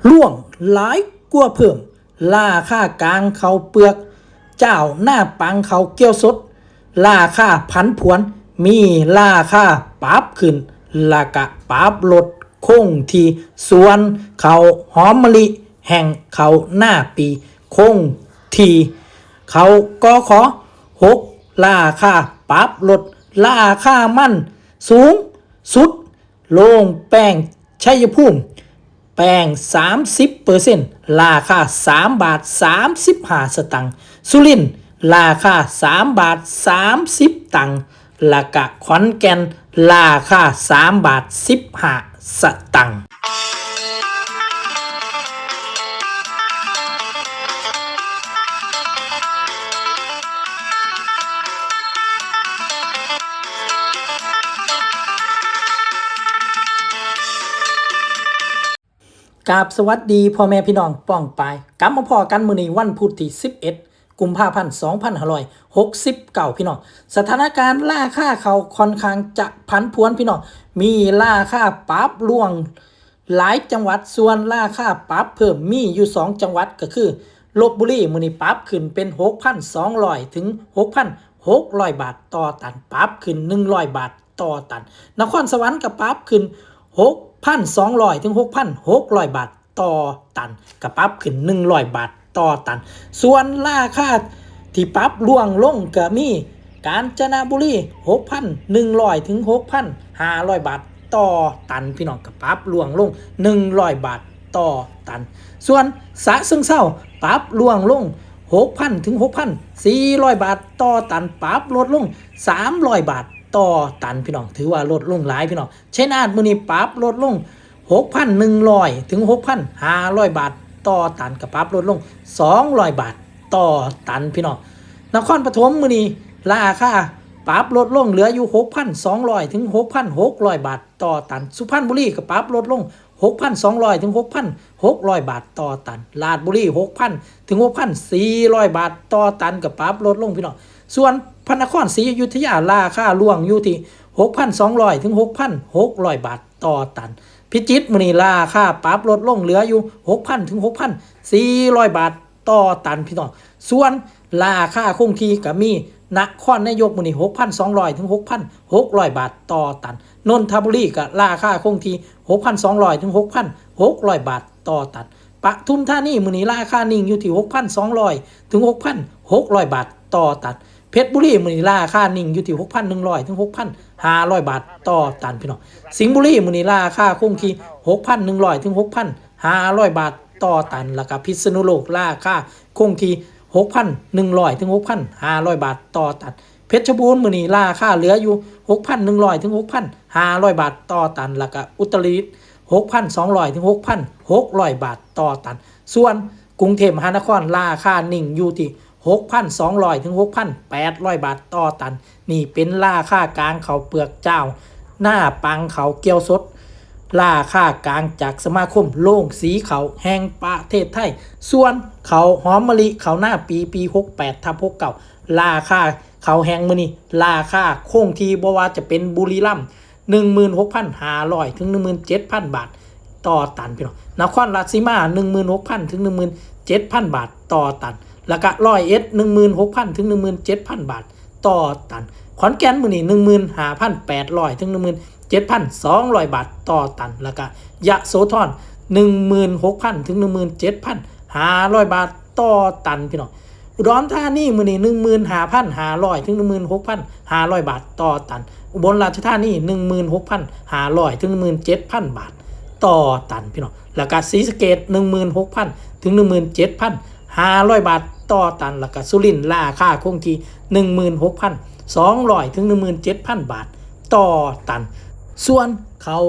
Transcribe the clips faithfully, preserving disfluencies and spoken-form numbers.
ร่วงหลายกว่าเพิ่ม ราคากลางข้าวเปลือก เจ้าหน้าปังข้าวเกี๊ยวสด ราคาผันผวน มีราคาปรับขึ้น และกะปรับลดคงที่ ส่วนข้าวหอมมะลิแห้ง ข้าวนาปีคงที่ ข้าว กข หก ราคาปรับลด ราคามันสูงสุด โรงแป้งชัยภูมิ แป้ง สามสิบเปอร์เซ็นต์ ราคา สามบาท สามสิบห้า สตางค์ สุรินทร์ ราคา สามบาท สามสิบ ตังค์ และกะขอนแก่น ราคา สามบาท สิบห้า สตางค์ กราบสวัสดีพ่อแม่พี่น้องป้องปาย กลับมาพ้อกันมื้อนี้วันพุธที่ สิบเอ็ด กุมภาพันธ์ สองพันห้าร้อยหกสิบเก้า พี่น้อง สถานการณ์ราคาข้าวค่อนข้างจะผันผวนพี่น้อง มีราคาปรับร่วงหลายจังหวัด ส่วนราคาปรับเพิ่มมีอยู่สองจังหวัดก็คือ ลพบุรีมื้อนี้ปรับขึ้นเป็น หกพันสองร้อย ถึง หกพันหกร้อย บาทต่อตัน ปรับขึ้น หนึ่งร้อย บาทต่อตัน นครสวรรค์ก็ปรับขึ้น หกพันสองร้อย ถึง หกพันหกร้อย บาทต่อตัน ก็ปรับขึ้น หนึ่งร้อย บาทต่อตัน ส่วนราคาที่ปรับร่วงลงก็มี กาญจนบุรี หกพันหนึ่งร้อย ถึง หกพันห้าร้อย บาทต่อตัน พี่น้อง ก็ปรับร่วงลง หนึ่งร้อย บาทต่อตัน ส่วนฉะเชิงเทราปรับร่วงลง หกพัน ถึง หกพันสี่ร้อย บาทต่อตัน ปรับลดลง สามร้อย บาทต่อตัน พี่น้อง ถือว่าลดลงหลายพี่น้อง ชัยนาทมื้อนี้ปรับลดลง หกพันหนึ่งร้อย ถึง หกพันห้าร้อย บาทต่อตัน ก็ปรับลดลง สองร้อย บาทต่อตัน พี่น้อง นครปฐมมื้อนี้ราคาปรับลดลงเหลืออยู่ หกพันสองร้อย ถึง หกพันหกร้อย บาทต่อตัน สุพรรณบุรีก็ปรับลดลง หกพันสองร้อย ถึง หกพันหกร้อย บาทต่อตัน ราชบุรี หกพัน ถึง หกพันสี่ร้อย บาทต่อตัน ก็ปรับลดลงพี่น้อง ส่วนพระนครศรีอยุธยาราคาร่วงอยู่ที่ หกพันสองร้อย ถึง หกพันหกร้อย บาทต่อตัน พิจิตรมื้อนี้ราคาปรับลดลงเหลืออยู่ หกพัน ถึง หกพันสี่ร้อย บาทต่อตันพี่น้อง ส่วนราคาคงที่ก็มี นครนายกมื้อนี้ หกพันสองร้อย ถึง หกพันหกร้อย บาทต่อตัน นนทบุรีก็ราคาคงที่ หกพันสองร้อย ถึง หกพันหกร้อย บาทต่อตัน ปทุมธานีมื้อนี้ราคานิ่งอยู่ที่ หกพันสองร้อย ถึง หกพันหกร้อย บาทต่อตัน เพชรบุรีมื้อนี้ราคานิ่งอยู่ที่ หกพันหนึ่งร้อย ถึง หกพันห้าร้อย บาทต่อตันพี่น้อง สิงห์บุรีมื้อนี้ราคาคงที่ หกพันหนึ่งร้อย ถึง หกพันห้าร้อย บาทต่อตัน แล้วก็พิษณุโลกราคาคงที่ หกพันหนึ่งร้อย ถึง หกพันห้าร้อย บาทต่อตัน เพชรบูรณ์มื้อนี้ราคาเหลืออยู่ หกพันหนึ่งร้อย ถึง หกพันห้าร้อย บาทต่อตัน แล้วก็อุตรดิตถ์ หกพันสองร้อย ถึง หกพันหกร้อย บาทต่อตัน ส่วนกรุงเทพมหานครราคานิ่งอยู่ที่ หกพันสองร้อย ถึง หกพันแปดร้อย บาทต่อตัน นี่เป็นราคากลางข้าวเปลือกเจ้าหน้าปังข้าวเกี๊ยวสด ราคากลางจากสมาคมโรงสีข้าวแห่งประเทศไทย ส่วนข้าวหอมมะลิข้าวนาปี ปี หกแปดทับหกเก้า ราคาข้าวแห้งมื้อนี้ราคาคงที่ บ่ว่าจะเป็นบุรีรัมย์ หนึ่งหมื่นหกพันห้าร้อย ถึง หนึ่งหมื่นเจ็ดพัน บาทต่อตันพี่น้อง นครราชสีมา หนึ่งหมื่นหกพัน ถึง หนึ่งหมื่นเจ็ดพัน บาทต่อตัน แล้วก็ร้อยเอ็ด หนึ่งหมื่นหกพัน ถึง หนึ่งหมื่นเจ็ดพัน บาทต่อตัน ขอนแก่นมื้อนี้ หนึ่งหมื่นห้าพันแปดร้อย ถึง หนึ่งหมื่นเจ็ดพันสองร้อย บาทต่อตัน แล้วก็ยโสธร หนึ่งหมื่นหกพัน ถึง หนึ่งหมื่นเจ็ดพันห้าร้อย บาทต่อตันพี่น้อง อุดรธานีมื้อนี้ หนึ่งหมื่นห้าพันห้าร้อย ถึง หนึ่งหมื่นหกพันห้าร้อย บาทต่อตัน อุบลราชธานี หนึ่งหมื่นหกพันห้าร้อย ถึง หนึ่งหมื่นเจ็ดพัน บาทต่อตันพี่น้อง แล้วก็ศรีสะเกษ หนึ่งหมื่นหกพัน ถึง หนึ่งหมื่นเจ็ดพันห้าร้อย บาทต่อตัน แล้วก็สุรินทร์ราคาคงที่ หนึ่งหมื่นหกพันสองร้อย ถึง หนึ่งหมื่นเจ็ดพัน บาทต่อตัน ส่วนข้าว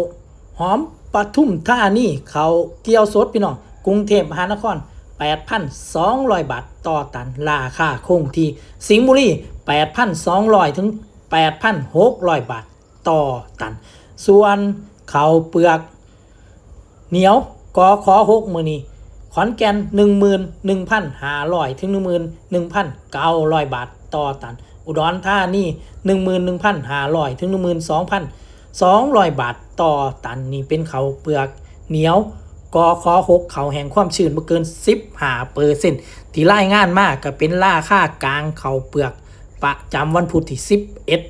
หอมปทุมธานีข้าวเกี๊ยวสดพี่น้อง กรุงเทพมหานคร แปดพันสองร้อย บาทต่อตัน ราคาคงที่ สิงห์บุรี แปดพันสองร้อย ถึง แปดพันหกร้อย บาทต่อตัน ส่วนข้าวเปลือกเหนียว กข หกมื้อนี้ ขอนแก่น หนึ่งหมื่นหนึ่งพันห้าร้อย ถึง หนึ่งหมื่นหนึ่งพันเก้าร้อย บาทต่อตัน อุดรธานี หนึ่งหมื่นหนึ่งพันห้าร้อย ถึง หนึ่งหมื่นสองพันสองร้อย บาทต่อตัน นี่เป็นข้าวเปลือกเหนียว กขหก ข้าวแห้งความชื้นบ่เกิน สิบห้าเปอร์เซ็นต์ ที่รายงานมาก็เป็นราคากลางข้าวเปลือกประจำวันพุธที่ สิบเอ็ด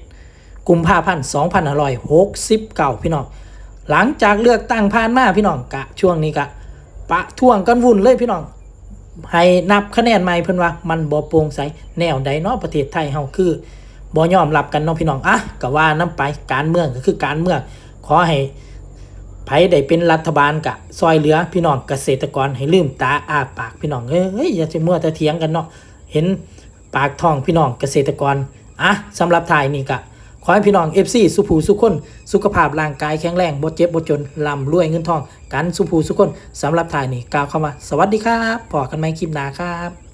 กุมภาพันธ์ สองพันห้าร้อยหกสิบเก้า พี่น้อง หลังจากเลือกตั้งผ่านมาพี่น้อง กะช่วงนี้กะประท้วงกันวุ่นเลยพี่น้อง ให้นับคะแนนใหม่ เพิ่นว่ามันบ่โปร่งใสแนวใดเนาะ ประเทศไทยเฮาคือบ่ยอมรับกันเนาะพี่น้อง อ่ะ ก็ว่านำไป การเมืองก็คือการเมือง ขอให้ไผได้เป็นรัฐบาลกะซอยเหลือพี่น้องเกษตรกรให้ลืมตาอ้าปากพี่น้องเอ้ย อย่าสิมัวแต่เถียงกันเนาะ เห็นปากท้องพี่น้องเกษตรกร อ่ะ สำหรับท้ายนี้กะขอให้พี่น้อง เอฟซี สุผู้สุคน สุขภาพร่างกายแข็งแรง บ่เจ็บบ่จน ร่ำรวยเงินทองกันสุผู้สุคน สำหรับท้ายนี้กล่าวคำว่าสวัสดีครับ พ้อกันใหม่คลิปหน้าครับ